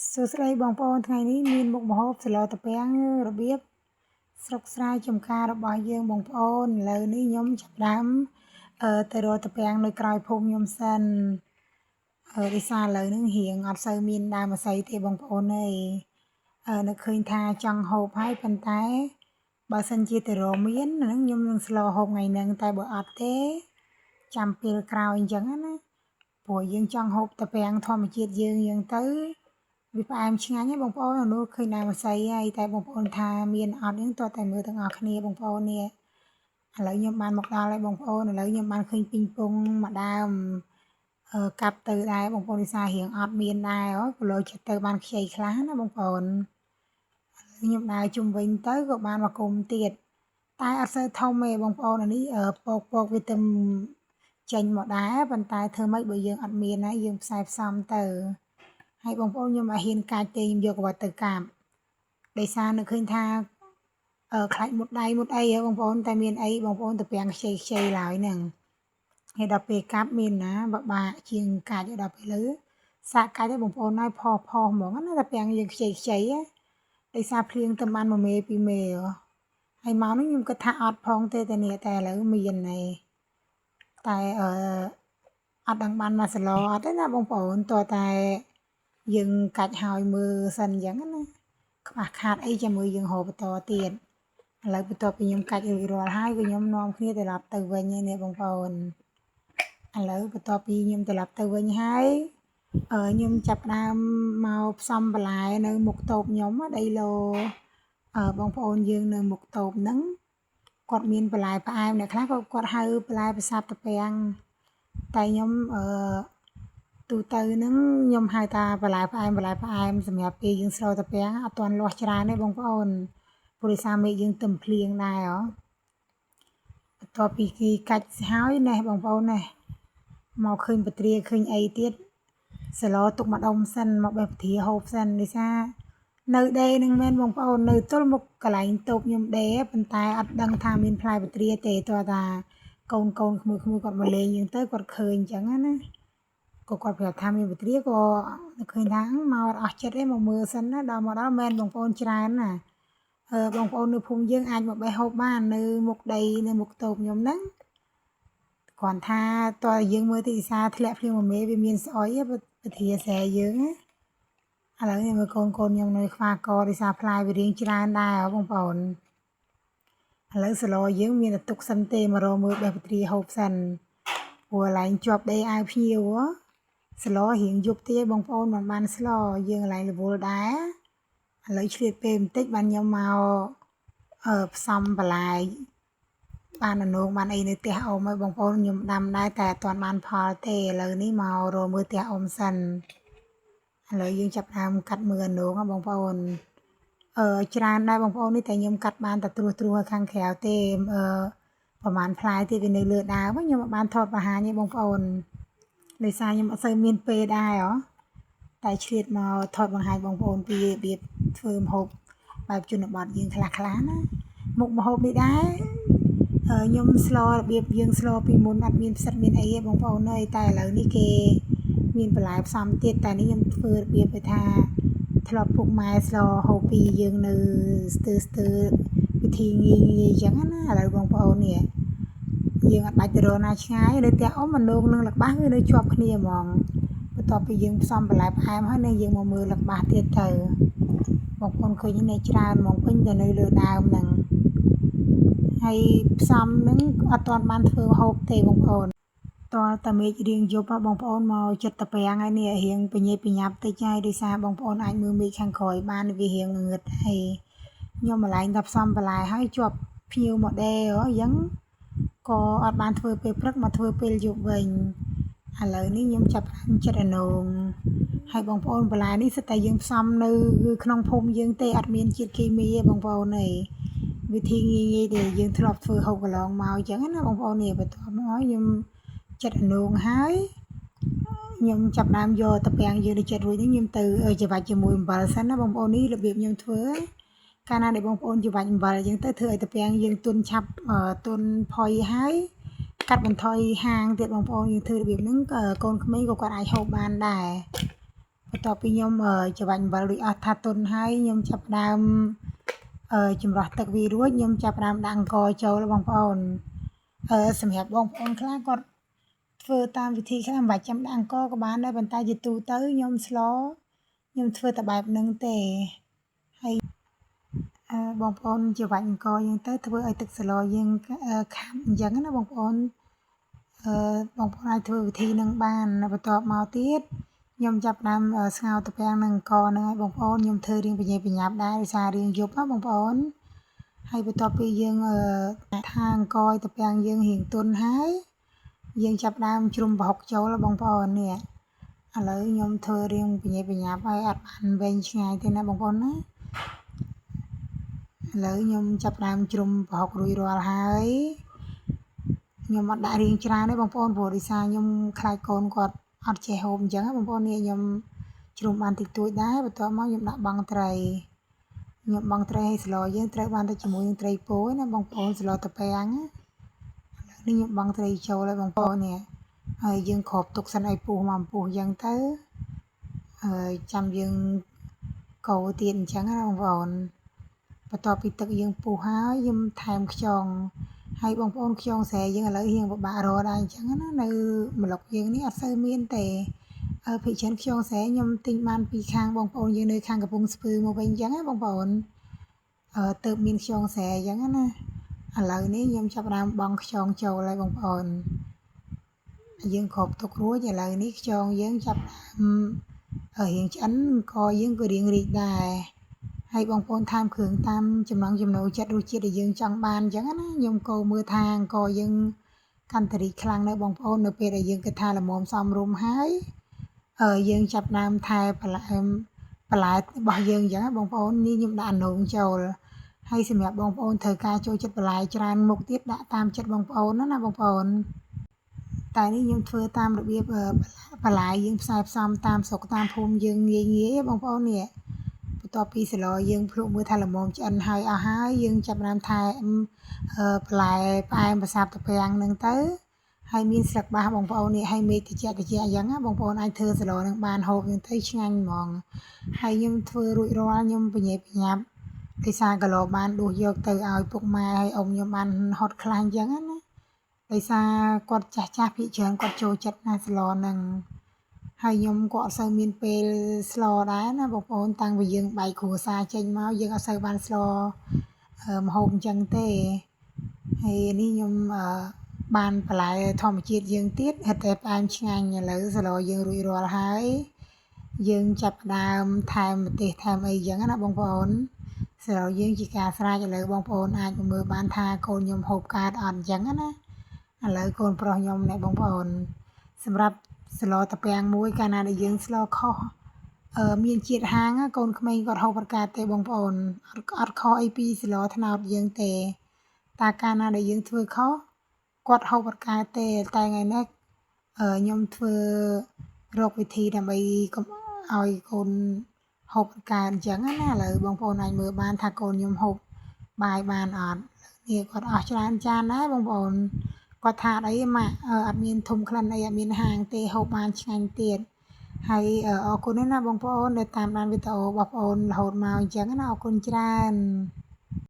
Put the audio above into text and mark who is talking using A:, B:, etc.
A: សួស្តីបងប្អូនថ្ងៃនេះមានមុខម្ហូបសម្លតាពាំងរបៀបស្រុកស្រែចំការរបស់យើងបងប្អូនឥឡូវនេះខ្ញុំចាប់ផ្ដើមទៅរកតាពាំងនៅក្រោយភូមិខ្ញុំសិនដោយសារឥឡូវហ្នឹងរៀងអត់សូវមានដើមអស័យទេបងប្អូនអើយនៅឃើញថាចង់ហូបហើយប៉ុន្តែបើសិនជាទៅរកមានហ្នឹងខ្ញុំនឹងស្លហូបថ្ងៃហ្នឹងតែបើអត់ទេចាំពេលក្រោយអញ្ចឹងណាព្រោះយើងចង់ហូបតាពាំងធម្មជាតិយើងអញ្ចឹងទៅវាផ្អែមឆ្ងាញ់ហ៎បងប្អូននោះឃើញដើមអស័យហើយតែបងប្អូនថាមានអត់ហ្នឹងតើតែមើលទាំងអស់គ្នាបងប្អូននេះឥឡូវខ្ញុំបានមកដល់ហើយបងប្អូនឥឡូវខ្ញុំបានឃើញពីងពងមួយដើមកាប់ទៅដែរបងប្អូនវិសារៀងអត់មានដែរគីឡូចិត្តទៅបានខ្ចីខ្លះណាបងប្អូនខ្ញុំដើរជុំវិញទៅក៏បានមកគុំទៀតតែអត់សូវធំទេបងប្អូនអានេះពកពកវាទៅចេញមកដែរប៉ុន្តែធ្វើម៉េចបើយើងអត់មានហើយយើងផ្សាយផ្សំទៅហើយបងប្អូនខ្ញុំអត់ហ៊ានកាច់ទេខ្ញុំយកក្បាត់ទៅកាប់ដោយសារនៅឃើញថាខ្លាចមុតដៃមុតអីហ៎បងប្អូនតែមានអីបងប្អូនទៅពាំងខ្ចីខ្ចីឡើយហ្នឹងហើយដល់ពេលកាប់មានណាបបាក់ជាងកាច់ដល់ពេលលើសាកកាច់ឲ្យបងប្អូនហើយផុសផុសហ្មងណាតែពាំងយើងខ្ចីខ្ចីដោយសារភ្លៀងទៅបានមួយមេពីរមេហើយមកនេះខ្ញុំគិតថាអត់ផងទេតែនេះតែឥឡូវមានហើយតែអត់ដឹងបានមកសឡអត់ទេណាបងប្អូនតើតែយើងកាច់ហើយមើលសិនអញ្ចឹងណាខ្វះខាតអីជាមួយយើងរកបន្តទៀតឥឡូវបន្ទាប់ពីខ្ញុំកាច់រួចរាល់ហើយក៏ខ្ញុំនាំគ្នាត្រឡប់ទៅវិញហើយនេះបងប្អូនឥឡូវបន្ទាប់ពីខ្ញុំត្រឡប់ទៅវិញហើយខ្ញុំចាប់ផ្ដើមមកផ្សំបន្លែនៅមុខតូបខ្ញុំដីឡូបងប្អូនយើងនៅមុខតូបហ្នឹងគាត់មានបន្លែផ្អែមអ្នកខ្លះក៏គាត់ហៅបន្លែប្រសាប់តាពាំងតែខ្ញុំទូទៅហ្នឹងខ្ញុំហៅថាបន្លែផ្អែមបន្លែផ្អែមសម្រាប់ពេលយើងស្រូវតាពាំងអត់ទាន់លាស់ច្រើនទេបងប្អូនព្រោះដោយសារមេឃយើងទឹមភ្លៀងដែរហ៎បន្ទាប់ពីគេកាច់ហើយណេះបងប្អូនណេះមកឃើញបត្រាឃើញអីទៀតសឡទុកម្ដុំសិនមកបេះពធាហូបសិនដោយសារនៅដេនឹងមែនបងប្អូននៅទល់មុខកន្លែងតូបខ្ញុំដេប៉ុន្តែអត់ដឹងថាមានផ្លែបត្រាទេតើថាកូនកូនក្មួយក្មួយគាត់មកលេងយើងទៅគាត់ឃើញអញ្ចឹងណាក៏គាត់ប្រាប់ថាមានបត្រាក៏ឃើញថាមកអស់ចិត្តទេមកមើលសិនណាដល់មកដល់មែនបងប្អូនច្រើនណាបងប្អូននៅភូមិយើងអាចមកបេះហូបបាននៅមុខដីនៅមុខតូបខ្ញុំហ្នឹងគ្រាន់ថាតើយើងមើលទីសាធ្លាក់ភ្លៀងមួយមេវាមានស្អុយពធាស្រែយើងណាឥឡូវនេះមើលកូនកូនខ្ញុំនៅខ្វះកដោយសារផ្លែវារៀងច្រើនដែរបងប្អូនឥឡូវសឡយើងមានតែទុកសិនទេមករកមើលបេះពធាហូបសិនព្រោះកន្លែងជាប់ដីអាវភ្ញៀវសឡរៀងយប់ទេបងប្អូនមិនបានស្លយើងកន្លែងរវល់ដែរឥឡូវឆ្លៀតពេលបន្តិចបានខ្ញុំមកផ្សំបន្លែបានអនោងបានអីនៅផ្ទះអ៊ំហើយបងប្អូនខ្ញុំដាំដែរតែអត់ទាន់បានផលទេឥឡូវនេះមករកមើលផ្ទះអ៊ំសិនឥឡូវយើងចាប់ដើមកាត់មើលអនោងបងប្អូនច្រើនដែរបងប្អូននេះតែខ្ញុំកាត់បានតែត្រួសត្រួសខាងក្រៅទេប្រហែលផ្លែទៀតវានៅលើដើមខ្ញុំអត់បានថតបង្ហាញទេបងប្អូនដោយសារខ្ញុំអត់សូវមានពេលដែរហ៎តែឆ្លៀតមកថតបង្ហាញបងប្អូនពីរបៀបធ្វើម្ហូបបែបជនបទយើងខ្លះខ្លះណាមុខម្ហូបនេះដែរខ្ញុំស្លរបៀបយើងស្លពីមុនអត់មានផ្សិតមានអីទេបងប្អូនអើយតែឥឡូវនេះគេមានបន្លែផ្សំទៀតតែនេះខ្ញុំធ្វើរបៀបគេថាធ្លាប់ពុកម៉ែស្លហូបពីយើងនៅស្ទើស្ទើវិធីងាយងាយអញ្ចឹងណាឥឡូវបងប្អូននេះយើងអត់បាច់ទៅរកណាឆ្ងាយនៅផ្ទះអ៊ំមនោងនឹងលបាសគឺនៅជាប់គ្នាហ្មងបន្ទាប់ពីយើងផ្សំបន្លែផ្អែមហើយនៅយើងមកមើលលបាសទៀតទៅបងប្អូនឃើញនេះច្រើនហ្មងពេញតែនៅលើដើមហ្នឹងហើយផ្សំហ្នឹងអត់ទាន់បានធ្វើហូបទេបងប្អូនតលតែមេឃរៀងយប់បងប្អូនមកចិត្តតាពាំងហើយនេះរៀងបញ្ញាបញ្ញាប់តិចហើយដោយសារបងប្អូនអាចមើលមេឃខាងក្រោយបានវារៀងងងឹតហើយខ្ញុំម្លែងតែផ្សំបន្លែហើយជាប់ភ្ញៀវមកដេហ៎អញ្ចឹងក៏អត់បានធ្វើពេលព្រឹកមកធ្វើពេលយប់វិញឥឡូវនេះខ្ញុំចាប់ផ្ដើមចិត្តអនោងហើយបងប្អូនបន្លែនេះសិតតែយើងផ្សំនៅក្នុងភូមិយើងទេអត់មានជាតិគីមីទេបងប្អូនអើយវិធីងាយងាយដែលយើងធ្លាប់ធ្វើហូបកន្លងមកអញ្ចឹងណាបងប្អូននេះបន្ទាប់មកខ្ញុំចិត្តអនោងហើយខ្ញុំចាប់ដើមយកតាពាំងយើងទៅចិត្តរួចនេះខ្ញុំទៅច្របាច់ជាមួយអំបិលសិនណាបងប្អូននេះរបៀបខ្ញុំធ្វើកាលណាដែលបងប្អូនច្របាច់អំបិលអញ្ចឹងទៅធ្វើឲ្យតាពាំងយើងទន់ឆាប់ទន់ផុយហើយកាត់បន្ថយហាងទៀតបងប្អូនយើងធ្វើរបៀបហ្នឹងកូនក្មេងក៏គាត់អាចហូបបានដែរប បន្ទាប់ពីខ្ញុំច្របាច់អំបិលរួចអស់ថាទន់ហើយខ្ញុំចាប់ផ្ដើមចម្រោះទឹកវារួចខ្ញុំចាប់ផ្ដើមដាក់អង្ករចូលបងប្អូនសម្រាប់បងប្អូនខ្លះគាត់ធ្វើតាមវិធីខ្លះមិនបាច់ចាំដាក់អង្ករក៏បានដែរប៉ុន្តែជាទូទៅខ្ញុំស្លខ្ញុំធ្វើតែបែបហ្នឹងទេហើយបងប្អូនច្របាច់អង្ករយើងទៅធ្វើឲ្យទឹកស្លយើងខាប់អញ្ចឹងណាបងប្អូនបងប្អូនអាចធ្វើវិធីនឹងបានបន្ទាប់មកទៀតខ្ញុំចាប់ផ្ដើមស្ងោរទំពាំងនឹងអង្ករហ្នឹងឲ្យបងប្អូនខ្ញុំធ្វើរៀងបញ្ញាបញ្ញាប់ដែរដោយសាររៀងយប់ណាបងប្អូនហើយបន្ទាប់ពីយើងថាអង្ករឲ្យទំពាំងយើងរៀងទន់ហើយយើងចាប់ផ្ដើមជ្រុំប្រហុកចូលបងប្អូននេះឥឡូវខ្ញុំធ្វើរៀងបញ្ញាបញ្ញាប់ឲ្យអត់បានវែងឆ្ងាយទេណាបងប្អូនណាឥឡូវខ្ញុំចាប់ផ្ដើមជ្រុំប្រហុករួចរាល់ហើយខ្ញុំអត់ដាក់រៀងច្រើនទេបងប្អូនព្រោះដោយសារខ្ញុំខ្លាចកូនគាត់អត់ចេះហូបអញ្ចឹងបងប្អូននេះខ្ញុំជ្រុំបានតិចតួចដែរបន្ទាប់មកខ្ញុំដាក់បង់ត្រីខ្ញុំបង់ត្រីឲ្យស្លយើងត្រូវបានទៅជាមួយនឹងត្រីពោណាបងប្អូនស្លតាពាំងណានេះខ្ញុំបង់ត្រីចូលហើយបងប្អូននេះហើយយើងគ្របទុកសិនឲ្យពុះមកពុះអញ្ចឹងទៅហើយចាំយើងកូរទៀតអញ្ចឹងណាបងប្អូនបន្ទាប់ពីទឹកយើងពុះហើយខ្ញុំថែមខ្យងហើយបងប្អូនខ្យងស្រែយើងឥឡូវរៀងពិបាករកដែរអញ្ចឹងណានៅម្លុកយើងនេះអត់សូវមានទេភាគច្រើនខ្យងស្រែខ្ញុំទិញបានពីខាងបងប្អូនយើងនៅខាងកំពង់ស្ពឺមកវិញអញ្ចឹងណាបងប្អូនទៅមានខ្យងស្រែអញ្ចឹងណាឥឡូវនេះខ្ញុំចាប់ផ្ដើមបង់ខ្យងចូលហើយបងប្អូនយើងគ្របទុករួចឥឡូវនេះខ្យងយើងចាប់ផ្ដើមរៀងឆ្អិនក៏យើងក៏រៀងរីកដែរហើយបងប្អូនថែមគ្រឿងតាមចំណង់ចំណូលចិត្តរសជាតិដែលយើងចង់បានអញ្ចឹងណាខ្ញុំក៏មើលថាអង្គយើងកាន់តែរីកខ្លាំងនៅបងប្អូននៅពេលដែលយើងគិតថាល្មមសមរម្យហើយយើងចាប់ដើមថែបន្លែរបស់យើងអញ្ចឹងបងប្អូននេះខ្ញុំដាក់អនោងចូលហើយសម្រាប់បងប្អូនត្រូវការចូលចិត្តបន្លែច្រើនមុខទៀតដាក់តាមចិត្តបងប្អូនណាបងប្អូនតែនេះខ្ញុំធ្វើតាមរបៀបបន្លែយើងផ្សាយផ្សំតាមស្រុកតាមភូមិយើងងាយងាយបងប្អូននេះបន្ទាប់ពីស្លយើងភ្លក់មើលថាល្មមឆ្អិនហើយអស់ហើយយើងចាប់ផ្ដើមថែមបន្លែផ្អែមប្រសាប់តាពាំងហ្នឹងទៅហើយមានស្លឹកបាសបងប្អូននេះហើយមេឃតិចតិចអញ្ចឹងណាបងប្អូនអាចធ្វើស្លនឹងបានហូបហ្នឹងទៅឆ្ងាញ់ហ្មងហើយខ្ញុំធ្វើរួចរាល់ខ្ញុំបញ្ញាបញ្ញាប់ដោយសារកឡបានដួសយកទៅឲ្យពុកម៉ែហើយអ៊ំខ្ញុំបានហត់ខ្លាំងអញ្ចឹងណាដោយសារគាត់ចាស់ចាស់ភាគច្រើនគាត់ចូលចិត្តណាស្លហ្នឹងហើយខ្ញុំក៏អត់សូវមានពេលស្លដែរណាបងប្អូនតាំងពីយើងបែកគ្រួសារចេញមកយើងអត់សូវបានស្លម្ហូបអញ្ចឹងទេហើយនេះខ្ញុំបានបន្លែធម្មជាតិយើងទៀតហិតតែផ្អែមឆ្ងាញ់ឥឡូវស្លយើងរួចរាល់ហើយយើងចាប់ផ្ដើមថែមម្ទេសថែមអីអញ្ចឹងណាបងប្អូនស្លយើងជាការស្រេចឥឡូវបងប្អូនអាចមើលបានថាកូនខ្ញុំហូបកើតអត់អញ្ចឹងណាឥឡូវកូនប្រុសខ្ញុំអ្នកបងប្អូនសម្រាប់ស្លតាពាំងមួយកាលណាដែលយើងស្លខុសមានជាតិហាងកូនក្មេងគាត់ហូបអត់កើតទេបងប្អូនអត់ខុសអីពីស្លត្នោតយើងទេតែកាលណាដែលយើងធ្វើខុសគាត់ហូបអត់កើតទេតែថ្ងៃនេះខ្ញុំធ្វើរកវិធីដើម្បីកុំឲ្យកូនហូបអត់កើតអញ្ចឹងណាឥឡូវបងប្អូនអាចមើលបានថាកូនខ្ញុំហូបបាយបានអត់នេះគាត់អស់ច្រើនចានដែរបងប្អូនគាត់ថាអីម៉ាក់អត់មានធុំក្លិនអីអត់មានហាងទេហូបបានឆ្ងាញ់ទៀតហើយអរគុណណាបងប្អូនដែលតាមដានវីដេអូរបស់បងប្អូនរហូតមកអញ្ចឹងណាអរគុណច្រើន។